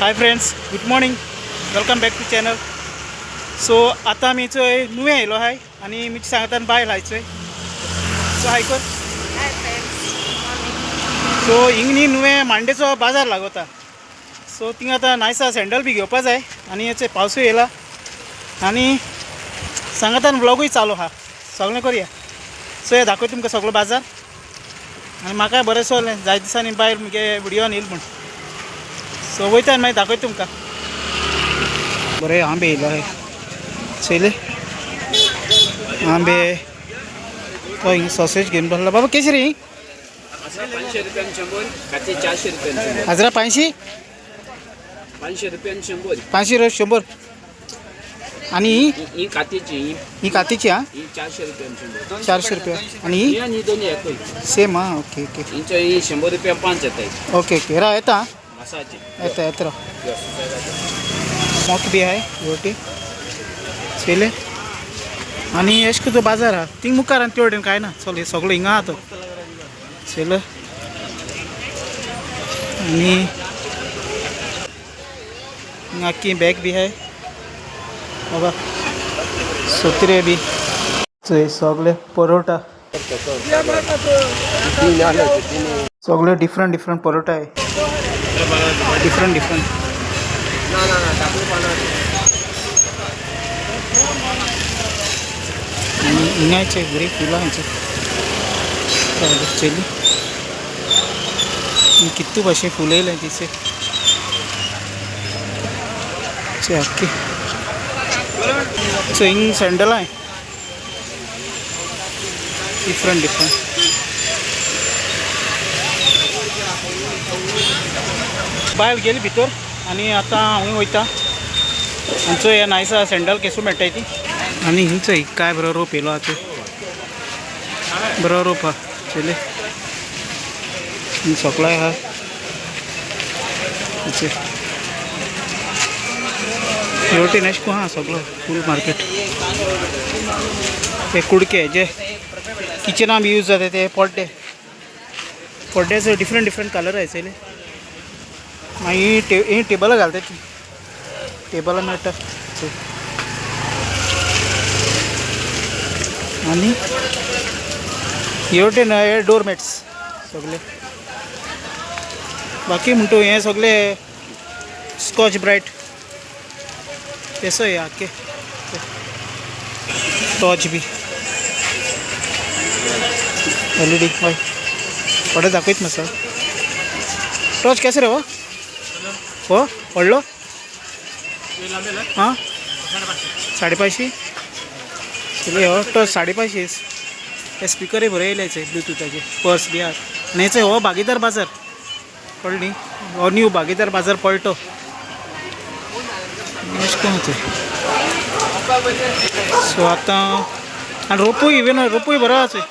Hi friends, good morning, welcome back to channel. So आतां आमी चोय नुवें येयलो आहाय आनी मिची सांगतान बायल आहाय चोय. सो हाय कर. Hi friends, morning. सो हिंग न्ही नुवें मांडेचो बाजार लागोता. सो थिंगा आतां नायसा सँडल बी घेवपा जाय आनी चोय पावसूय येयला आनी सांगातान व्लॉगूय चालू आहा, सगळें करुया. सो हे दाखयता तुमकां सगळो बाजार आनी म्हाकाय बरें सोलें जाय दिसांनी बायल मुगे व्हिडियोन येयल म्हूण. सो वयता आनी मागीर दाखयता तुमकां. बरें आंबे येयलो आहाय चोयले आंबे. तो हिंग सॉसेज घेवन बसला. बाबा केशी रे ही? 500 रुपयान 100, काचे 400 रुपयान 100. हजरा पांयशी? 500 रुपयान 100. 500 रुपया 100. आनी ही? ही कातीची ही. ही कातीची आं. ही 400 रुपयान 100. 400 रुपया. आनी ही? ही आनी दोनी एकूय. सेम आं. Okay okay. हिंचो ही 100 रुपया 5 येताय. ओके ओके, राव येता. मासाची. येता येता राव. मोक बी आहाय रोटी चोयले. आनी अशें करून बाजार आहा थिंग मुखार आनी ते वटेन कांय ना. चल हे सगळो हिंगा आहा तो चोयलो. आनी हिंगा आख्खी बॅग बी आहाय बाबा, सोत्रे बी चोय सगळे परोटा, सगळे डिफरंट डिफरंट परोटा आहे, डिफरंट डिफरंट. आनी हिंगायचे बरी फुलां हांचे चेली कितू भाशेन फुलां येयलें तिचे आख्खे. सो हिंग सँडलां डिफरंट डिफरंट. बायल गेली भितर आनी आतां हांवूय वयता. आमचो हे नायसा सँडल केसो मेळटाय ती. आनी हिंग चोय काय बरो रोप येयलो आहा चोय, बरो रोप आहा चोयले. हिंग सगळो आहा हे वटेन अशें करून आहा सगळो फूल मार्केट. ते कुडके जे किचना बी यूज जाता ते पड्डे, पड्ड्याचे डिफरंट डिफरंट कलर आहाय चोयले. मागीर ही टेबलां घालता ती, टेबलां मेळटा. आनी हे वटेन हे डोर मॅट्स सगळे. बाकी म्हणटा हे सगळे स्कॉच ब्रायट तेसो हे आख्खे टॉर्च बी एल ई डी. हय थोडे दाखयत मातसो. टॉर्च केसो रे हो? हो व्हडलो? आं 550. हो टॉर्च 550. हे स्पिकरूय बरे येयले ब्लुटूथाचे, पर्स बी आहा. आनी हेचो हो भागीदार बाजार कळ्ळें न्ही, हो न्यू भागीदार बाजार पळटो अशें करून चोय. सो आतां आनी रोपूय इवन रोपूय बरो आहा चोय.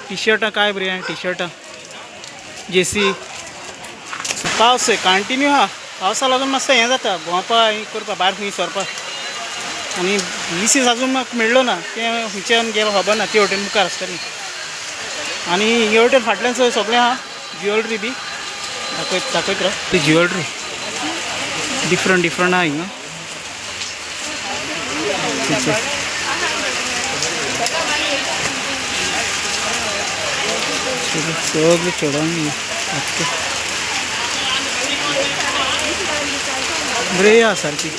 टिशर्टां काय बरी आहा, टिशर्टां जेसी. पावस कंटिन्यू आहा, पावसा लागून मातसो हें जाता भोंवपा हें करपा भायर खंय सरपा. आनी लिसीस आजून म्हाका मेळ्ळो ना, तें खंयच्यान गेलो खबर ना, ते वटेन मुखार आसतली. आनी हे वटेन फाटल्यान चोय सगळें आहा ज्युवेलरी बी दाखयत दाखयत राव. ती ज्युवेलरी डिफरंट डिफरंट आहा हिंगा. सगळें चेडवांनी बरें आहा सारकी.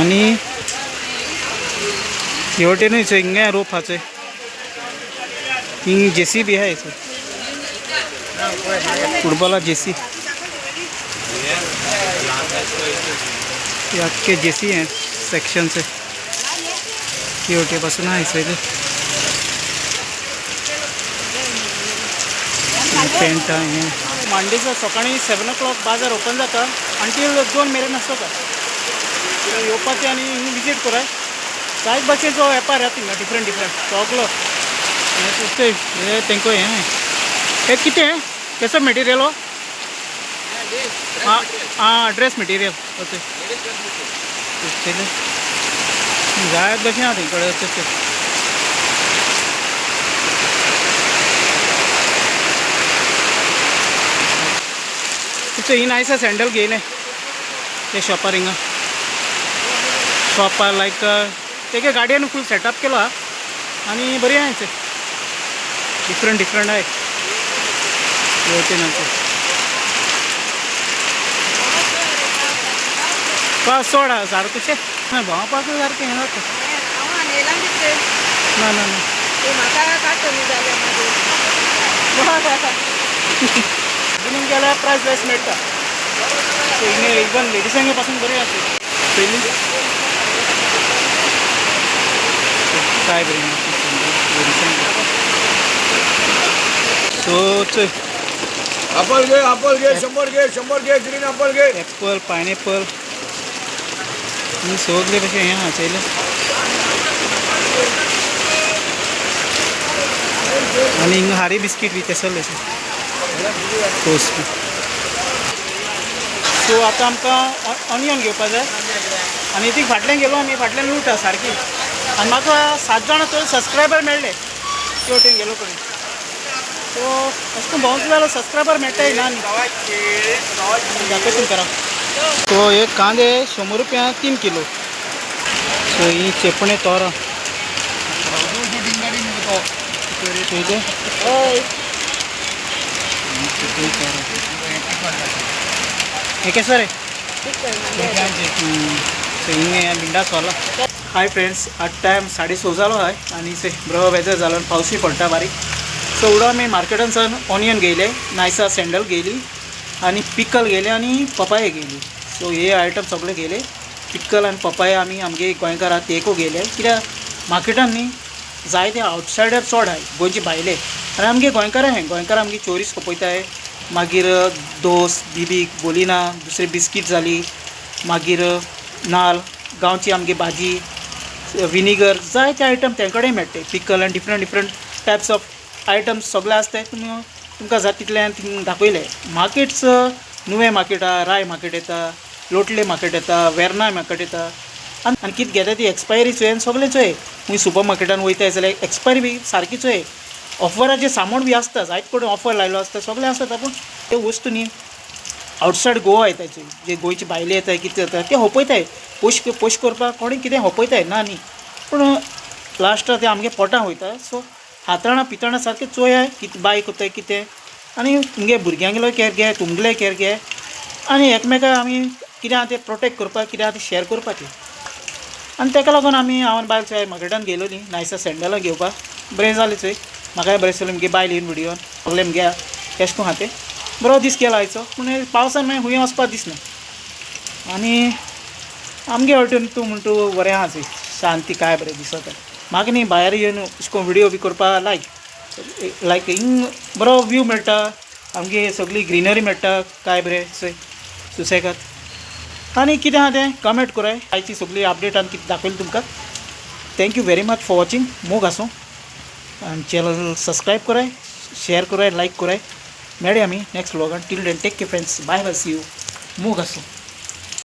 आनी हे वटेनूय चोय हिंगा रोप आहा चोय, हिंग जेसी बी आहा चोय, फुटबॉला जेसी. हे आख्खे जेसी हें सेक्शन चोय हे वटे पासून आहा चोय. पेंट आहा हें. मांडेचो सकाळीं 7 o'clock बाजार ओपन जाता अंटील 2 मेरेन आसता. येवपाचें आनी हिंग विजीट कराय. जायत भाशेचो वेपार आहा थिंगा डिफरंट डिफरंट सगलो. हें हें तेंको हें हें कितें केसो मटेरियल हो? आं आं ड्रेस मटेरियल. ओके जायत भाशेन आहा थंय कडेन. सो ही नायसा सँडल घेयले ते शॉपार हिंगा शॉपार लायक तेगे गाडयेन फूल सेटअप केलो आहा आनी बरी आहा ते डिफरंट डिफरंट आहाय वटेन आमचे पास चड आहा सारकें कशें ना भोंवपाक सारकें हें जाता. ना ना ना बिलींग केल्यार प्रायस लेस मेळटा. सो हिंगा इवन लेडिसांगे पासून बरी आसा पयलीं काय बरी लेडिसांक. सो चोय ॲपल घे, ॲपल घे, 100 घे, 100 घे, ग्रीन ॲपल घे. ॲपल पायनॅपल आनी सगळे भशेन हें आहा चोयलें. आनी हिंगा हारी बिस्कीट बी तेसरले टोस्ट बी. सो आतां आमकां ऑनियन घेवपा जाय आनी ती फाटल्यान गेलो आमी फाटल्यान लूट आहा सारकी. आनी म्हाका 7 जाणां चड सबस्क्रायबर मेळ्ळे ते वटेन गेलो कडेन. सो अशें करून भोंवता जाल्यार सबस्क्रायबर मेळटाय ना न्ही दाखयता तुमकां. सो हे कांदे 100 रुपया 3 किलो. सो ही चेपणे तोरां चोयले. हे केसर रे. सो हिंगा भिंडा सोला. हाय फ्रेंड्स, आट टायम 6:30 जालो हाय आनी से बरो वेदर जालो आनी पावसूय पडटा बारीक. सो उडो आमी मार्केटान ऑनियन घेयले, नायसा सँडल घेयली आनी पिकल घेयले आनी पपाया घेयली. सो हे आयटम सगळे घेयले. पिकल आनी पपाया आमी आमगे गोंयकार आहा तेको घेयले कित्याक मार्केटान न्ही जायते आवटसायडर चड आहाय गोंयचे भायले आनी आमगे गोंयकार आहाय. गोंयकार आमगे चोरीस खपयताय, मागीर दोस बिबीक बोलिना, दुसरी बिस्कीट जाली, मागीर नाल, गांवची आमगे भाजी, विनिगर, जायते आयटम तें कडेन मेळटा. पिकल आनी different different types of items सगळे आसताय. तुमी तुमकां जाता तितलें हांवें दाखयलें. मार्केट्स नुवें मार्केट आहा, राय मार्केट येता, लोटले मार्केट येता, वेर्ना मार्केट येता. आनी कितें घेता ती एक्सपायरी चोय आनी सगळें चोय. खंय सुपर मार्केटान वयताय जाल्यार एक्सपायरी बी सारकी चोय. ऑफराचें सामान बी आसता, जायते कडेन ऑफर लायलो आसता, सगळें आसता. पूण त्यो वस्तू न्ही आवटसायड गोवा येताय चोय, जे गोंयचे भायले येताय कितें जाता ते होपयताय, पोश पोश करपाक कोणूय कितें होपयताय ना न्ही, पूण लास्टाक ते आमगे पोटां वयता. सो हाताळां पिताळां सारकें चोयाय कितें बाय करताय कितें आनी तुमगे भुरग्यांगेलो केर घे, तुमगेले केर घे आनी एकमेकाक आमी कितें आहा तें प्रोटेक्ट करपाक, कितें आहा तें शेअर करपाचें. आनी तेका लागून आमी हांव आनी बायल चोय मार्केटान गेलोली नायसा सँडलां घेवपाक. बरें जालें चोय, म्हाकाय बरें दिसलें मुगे बायल येवन व्हिडियोन सगळें मुगे कशें करून आहा तें बरो दीस गेलो आयचो. पूण पावसान मागीर खूंय वचपाक दिसना आनी आमगे वटेन तूं म्हणटा बरें आहा चोय, शांती काय बरें दिसता. म्हाका न्ही भायर येवन अशें करून व्हिडियो बी करपाक लायक लायक हिंग बरो व्यू मेळटा, आमगे सगळी ग्रिनरी मेळटा, काय बरें चोय सुसेगाद. आनी कितें आहा तें कमेंट कराय. आयची सगळी अपडेट आनी कितें दाखयली तुमकां. Thank you very much for watching. मोग आसूं आनी चॅनल सबस्क्रायब कराय, शेअर कराय, लायक कराय. मेळया आमी next व्लॉगान. Till then take care friends, bye bye, see you. मोग आसूं.